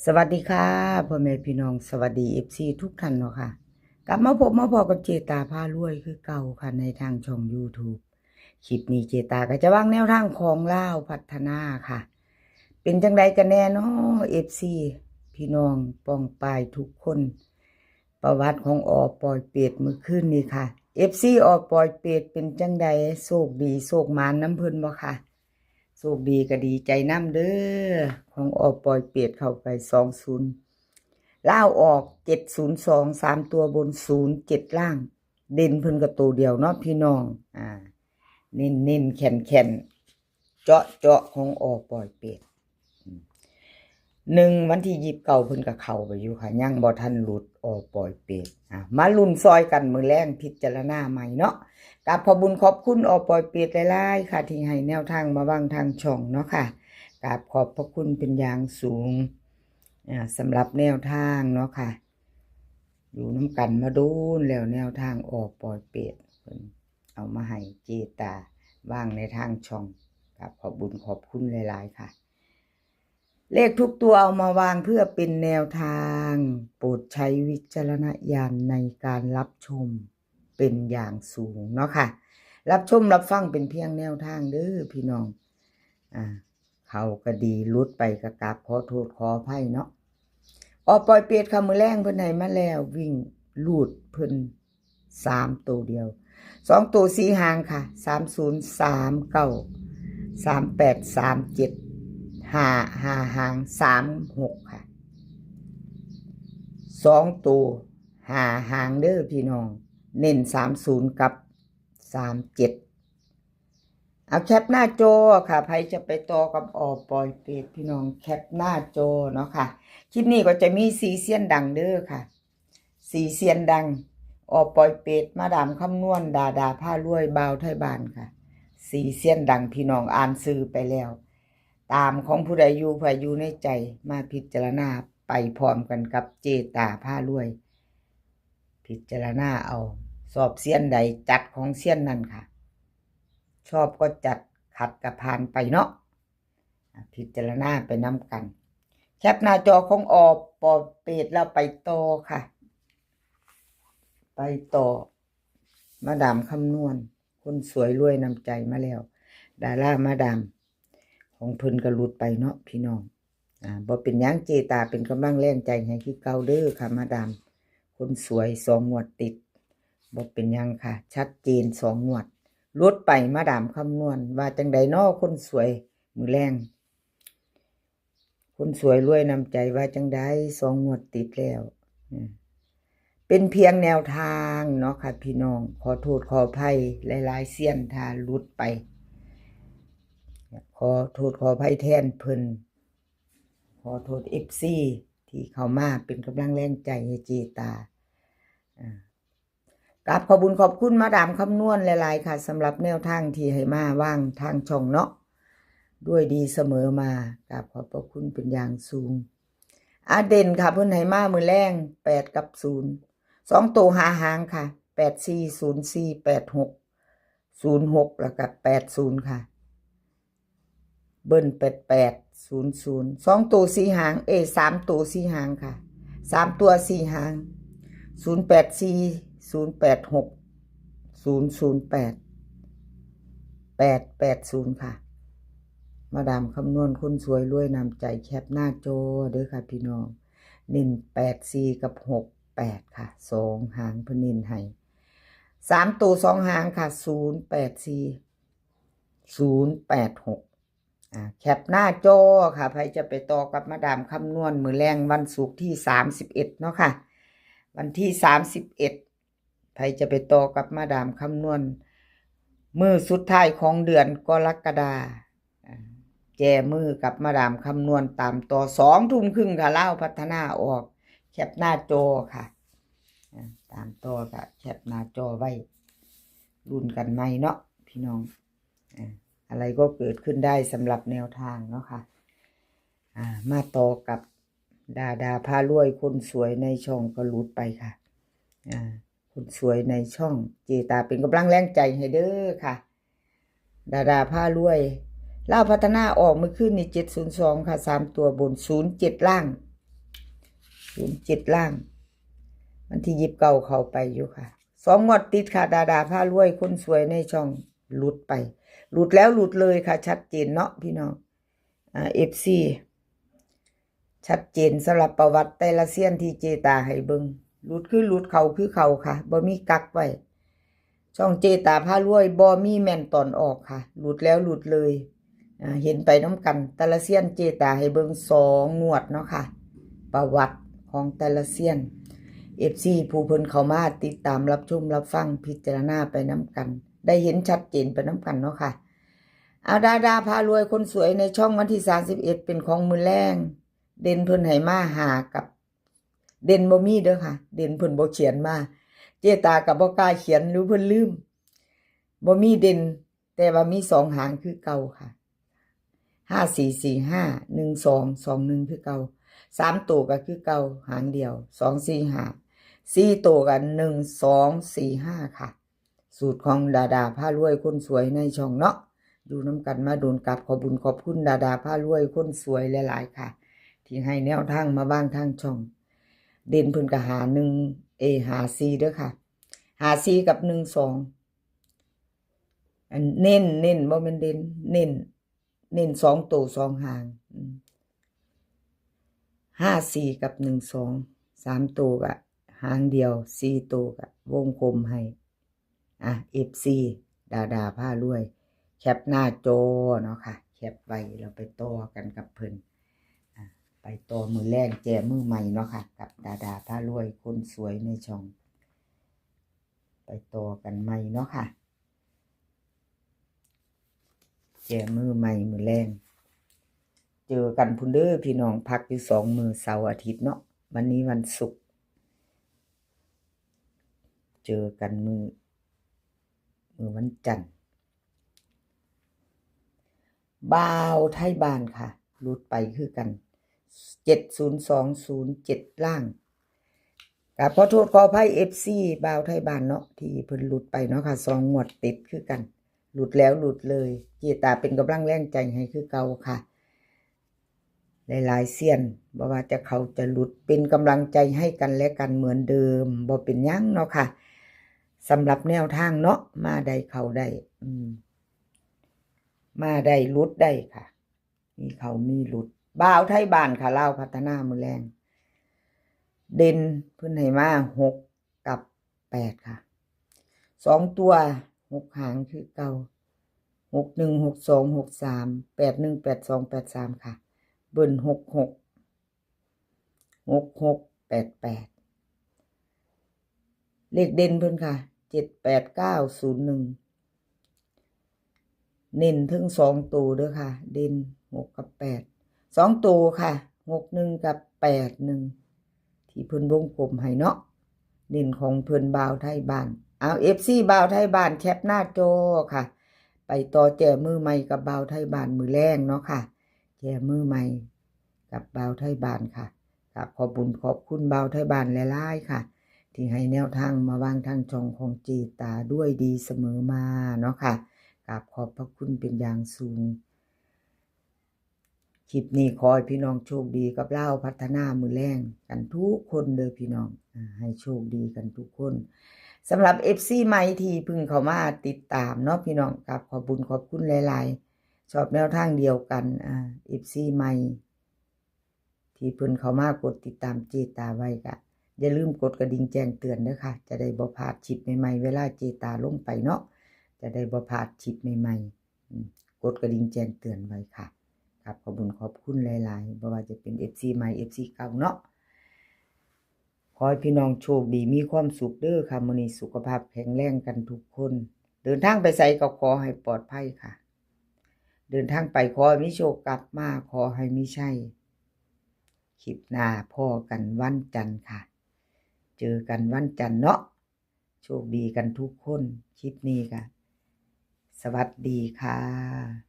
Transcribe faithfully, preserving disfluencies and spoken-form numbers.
สวัสดีค่ะ พ่อแม่พี่น้อง สวัสดี เอฟซี ทุกท่านเนาะค่ะ กลับมาพบมาพอกับเจตาพารวยคือเก่าค่ะ ในทางช่อง YouTube คลิปนี้เจตาก็จะวางแนวทางของลาวพัฒนาค่ะ เป็นจังใดกันแน่เนาะ เอฟซี พี่น้องป้องปายทุกคน ประวัติของอปอยเปตมื้อคืนนี้ค่ะ เอฟซี อปอยเปตเป็นจังใด โชคดีโชคหมานนำเพิ่นบ่ค่ะ โชคดีก็ดีใจนำเด้อ ของอปอยเปตเข้าไป สองศูนย์ ลาวออก เจ็ดศูนย์สอง สามตัวบน ศูนย์เจ็ด ล่าง เด่นเพิ่นก็ตัวเดียวเนาะพี่น้อง อ่า เน้นเน้นแข็งแข็งเจาะเจาะของอปอยเปต หนึ่ง วันที่ยี่สิบเก้าเพิ่นก็เข้าไปอยู่ค่ะ ยังบ่ทันหลุดอปอยเปต อ่ะ มาลุ้นซอยกันมื้อแลงพิจารณาใหม่เนาะ กราบขอบบุญขอบคุณอปอยเปตหลายๆค่ะ ที่ให้แนวทางมาวางทางช่องเนาะค่ะ กราบขอบพระคุณเป็นอย่างสูง อ่า สำหรับแนวทางเนาะค่ะ อยู่นำกันมาโดนแล้วแนวทางอปอยเปต เพิ่นเอามาให้เจตาวางในทางช่อง กราบขอบบุญขอบคุณหลายๆค่ะ เลขทุกตัวเอามาวางเพื่อเป็นแนวทาง โปรดใช้วิจารณญาณในการรับชมเป็นอย่างสูงเนาะค่ะ รับชมรับฟังเป็นเพียงแนวทางเด้อพี่น้อง อ่า เข้าก็ดี หลุดไปก็กราบขอโทษขออภัยเนาะ อปอยเปตค่ะ มื้อแลงเพิ่นให้มาแล้ว วิ่งรูดเพิ่น สามตัวเดียว สองตัวสี่หางค่ะ สามศูนย์ สามเก้า สามแปด สามเจ็ด ห้า ห้าหาง สามหกค่ะ สองตัวห้าหางเด้อพี่น้อง เน้น สามศูนย์ กับ สามเจ็ด เอาแคปหน้าจอค่ะ ใครจะไปต่อกับอปอยเปตพี่น้อง แคปหน้าจอเนาะค่ะ คลิปนี้ก็จะมีสี่เซียนดังเด้อค่ะ สี่เซียนดัง อปอยเปต มาดามคำนวณ ดาดาพารวย บ่าวไทยบ้านค่ะ สี่เซียนดังพี่น้องอ่านชื่อไปแล้ว ตามของผู้ใดอยู่ ผู้ใดอยู่ในใจ มาพิจารณาไปพร้อมกันกับเจตาพารวย พิจารณาเอา ชอบเซียนใดจัดของเซียนนั่นค่ะ ชอบก็จัด ขัดก็ผ่านไปเนาะ อ่ะ พิจารณาไปนำกัน แคปหน้าจอของอปอยเปตแล้วไปต่อค่ะ ไปต่อ มาดามคำนวณ คนสวยรวยนำใจมาแล้ว ดารามาดาม ของเพิ่นก็หลุดไปเนาะพี่น้อง อ่า บ่เป็นหยัง เจตาเป็นกำลังแรงใจให้คือเก่าเด้อค่ะ มาดาม คนสวย สองงวดติด บ่เป็นหยังค่ะ ชัดเจน สองงวด หลุดไป มาดามคำนวณ ว่าจังใดน้อ คนสวย มื้อแลง คนสวยรวยนำใจว่าจังใด สองงวดติดแล้ว อืม เป็นเพียงแนวทางเนาะค่ะพี่น้อง ขอโทษขออภัยหลายๆเซียนถ้าหลุดไป ขอโทษขออภัยแทนเพิ่น ขอโทษ เอฟซี ที่เข้ามาเป็นกำลังแรงใจให้เจตา อ่า กราบขอบบุญขอบคุณมาดามคำนวณหลายๆค่ะ สำหรับแนวทางที่ให้มาวางทางช่องเนาะ ด้วยดีเสมอมา กราบขอบพระคุณเป็นอย่างสูง อ่ะ เด่นค่ะ เพิ่นให้มามื้อแลง แปด กับ ศูนย์ สองตัวห้าหางค่ะ แปดสี่ ศูนย์สี่ แปดหก ศูนย์หก แล้วก็ แปดศูนย์ ค่ะ เบิ้ล แปดแปด ศูนย์ศูนย์ สองตัวสี่หาง เอ้ย สามตัวสี่หางค่ะ สามตัวสี่หาง ศูนย์แปดสี่ ศูนย์แปดหก ศูนย์ศูนย์แปด แปดแปดศูนย์ ค่ะ มาดามคำนวณคนสวยรวยนำใจ แคปหน้าจอเด้อค่ะพี่น้อง เน้น แปดสี่ กับ หกแปด ค่ะ สองหางเพิ่นเน้นให้ สามตัวสองหางค่ะ ศูนย์แปดสี่ ศูนย์แปดหก อ่า แคปหน้าจอค่ะ ใครจะไปต่อกับมาดามคำนวณ มื้อแลงวันศุกร์ที่ สามสิบเอ็ด เนาะค่ะ วันที่ สามสิบเอ็ด ใครจะไปต่อกับมาดามคำนวณ มื้อสุดท้ายของเดือนกรกฎา อ่า แจมือกับมาดามคำนวณตามต่อ สองทุ่มครึ่งค่ะ ลาวพัฒนาออก แคปหน้าจอค่ะ อ่า ตามต่อค่ะ แคปหน้าจอไว้ ลุ้นกันใหม่เนาะพี่น้อง อ่า อะไรก็เกิดขึ้นได้สำหรับแนวทางเนาะค่ะ อ่า มาต่อกับดาดาพารวย คนสวยในช่องก็หลุดไปค่ะ อ่า คนสวยในช่อง เจตาเป็นกำลังแรงใจให้เด้อค่ะ ดาดาพารวย ลาวพัฒนาออกมื้อคืนนี้ เจ็ดศูนย์สอง ค่ะ สามตัวบน ศูนย์เจ็ด ล่าง ศูนย์เจ็ดล่าง วันที่ยี่สิบเก้าเข้าไปอยู่ค่ะ สองงวดติดค่ะ ดาดาพารวยคนสวยในช่องหลุดไป หลุดแล้วหลุดเลยค่ะ ชัดเจนเนาะพี่น้อง อ่า เอฟซี ชัดเจนสำหรับประวัติแต่ละเซียนที่เจตาให้เบิ่ง หลุดคือหลุด เข้าคือเข้าค่ะ บ่มีกักไว้ ช่องเจตาพารวยบ่มีแม่นตอนออกค่ะ หลุดแล้วหลุดเลย อ่า เห็นไปน้ำกัน แต่ละเซียนเจตาให้เบิ่งสองงวดเนาะค่ะ ประวัติของแต่ละเซียน เอฟซี ผู้เพิ่นเข้ามาติดตามรับชมรับฟังพิจารณาไปน้ำกัน ได้เห็นชัดเจนไปน้ำกันเนาะค่ะ เอาดาดาพารวยคนสวยในช่องวันที่สามสิบเอ็ด เป็นของมื้อแลง เด่นเพิ่นให้มาห้ากับ เด่นบ่มีเด้อค่ะ เด่นเพิ่นบ่เขียนมา เจตาก็บ่กล้าเขียนหรือเพิ่นลืม บ่มีเด่น แต่ว่ามีสองหางคือเก่าค่ะ ห้าสี่สี่ห้า หนึ่งสอง สองหนึ่ง คือเก่า สามตัวก็คือเก่า หางเดียว สองสี่ห้า สี่ตัวก็ หนึ่งสองสี่ห้า ค่ะ สูตรของดาดาพารวยคนสวยในช่องเนาะ อยู่นำกันมาโดน กราบขอบบุญขอบคุณดาดาพารวยคนสวยหลายๆค่ะ ที่ให้แนวทางมาบ้างทางช่อง เด่นเพิ่นก็ห้าหนึ่ง เอ ห้าสี่เด้อค่ะ ห้าสี่กับหนึ่งสอง อันเน้น เน้นบ่แม่นเด่น เน้น เน้นสองตัวสองหาง อืม ห้าสี่กับหนึ่งสอง สามตัวก็หางเดียว สี่ตัวก็วงกลมให้ อ่ะ เอฟซี ดาดาพารวย แคปหน้าจอเนาะค่ะ แคปไว้ เราไปต่อกันกับเพิ่น อ่ะ ไปต่อมื้อแลง แจมือใหม่เนาะค่ะ กับดาดาพารวยคนสวยในช่อง ไปต่อกันใหม่เนาะค่ะ แจมือใหม่มื้อแลง เจอกันพุ้นเด้อพี่น้อง พักอยู่สองมื้อ เสาร์อาทิตย์เนาะ วันนี้วันศุกร์ เจอกันมื้อ มื้อวันจันทร์ บ่าวไทยบ้านค่ะ หลุดไปคือกัน เจ็ดศูนย์สองศูนย์เจ็ด ล่าง กราบขอโทษขออภัย เอฟซี บ่าวไทยบ้านเนาะ ที่เพิ่นหลุดไปเนาะค่ะ สองงวดติดคือกัน หลุดแล้วหลุดเลย เจตาเป็นกำลังแรงใจให้คือเก่าค่ะ หลายๆเซียน บ่ว่าจะเข้าจะหลุด เป็นกำลังใจให้กันและกันเหมือนเดิม บ่เป็นหยังเนาะค่ะ สำหรับแนวทางเนาะ มาได้เข้าได้ อืม มาได้หลุดได้ค่ะ มีเข้ามีหลุด บ่าวไทยบ้านค่ะ ลาวพัฒนามื้อแลง เด่นเพิ่นให้มาหกกับแปดค่ะ สองตัว หกหางคือเก่า หกหนึ่ง หกสอง หกสาม แปดหนึ่ง แปดสอง แปดสาม ค่ะ เบิ้ล หกหก หกหก แปดแปด เลขเด่นเพิ่นค่ะ เจ็ดแปดเก้าศูนย์หนึ่ง เน้นถึงสองตัวเด้อค่ะ เด่นหกกับแปด สองตัวค่ะ หกหนึ่งกับแปดหนึ่ง ที่เพิ่นวงกลมให้เนาะ เด่นของเพิ่นบ่าวไทยบ้าน เอา เอฟซี บ่าวไทยบ้าน แคปหน้าจอค่ะ ไปต่อแจมือใหม่กับบ่าวไทยบ้านมื้อแลงเนาะค่ะ แจมือใหม่กับบ่าวไทยบ้านค่ะ กราบขอบบุญขอบคุณบ่าวไทยบ้านหลายๆค่ะ ที่ให้แนวทางมาบ้างทางช่องของเจตาด้วยดีเสมอมาเนาะค่ะ กราบขอบพระคุณเป็นอย่างสูง คลิปนี้ขอให้พี่น้องโชคดีกับลาวพัฒนามื้อแลงกันทุกคนเด้อพี่น้อง อ่า ให้โชคดีกันทุกคน สำหรับ เอฟซี ใหม่ที่เพิ่งเข้ามาติดตามเนาะพี่น้อง กราบขอบบุญขอบคุณหลายๆ ชอบแนวทางเดียวกัน อ่า เอฟซี ใหม่ ที่เพิ่นเข้ามากดติดตามเจตาไว้ก็อย่าลืมกดกระดิ่งแจ้งเตือนเด้อค่ะ จะได้บ่พลาดคลิปใหม่ๆ เวลาเจตาลงไปเนาะ จะได้บ่พลาดคลิปใหม่ๆ อืม กดกระดิ่งแจ้งเตือนไว้ค่ะ ครับ ขอบคุณขอบคุณหลายๆ บ่ว่าจะเป็น เอฟซี ใหม่ เอฟซี เก่าเนาะ ขอให้พี่น้องโชคดีมีความสุขเด้อค่ะ มื้อนี้สุขภาพแข็งแรงกันทุกคน เดินทางไปไสก็ขอให้ปลอดภัยค่ะ เดินทางไปขอให้มีโชค กลับมาขอให้มีชัย คลิปหน้าพ้อกันวันจันทร์ค่ะ เจอกันวันจันทร์เนาะ โชคดีกันทุกคน คลิปนี้ก็ สวัสดีค่ะ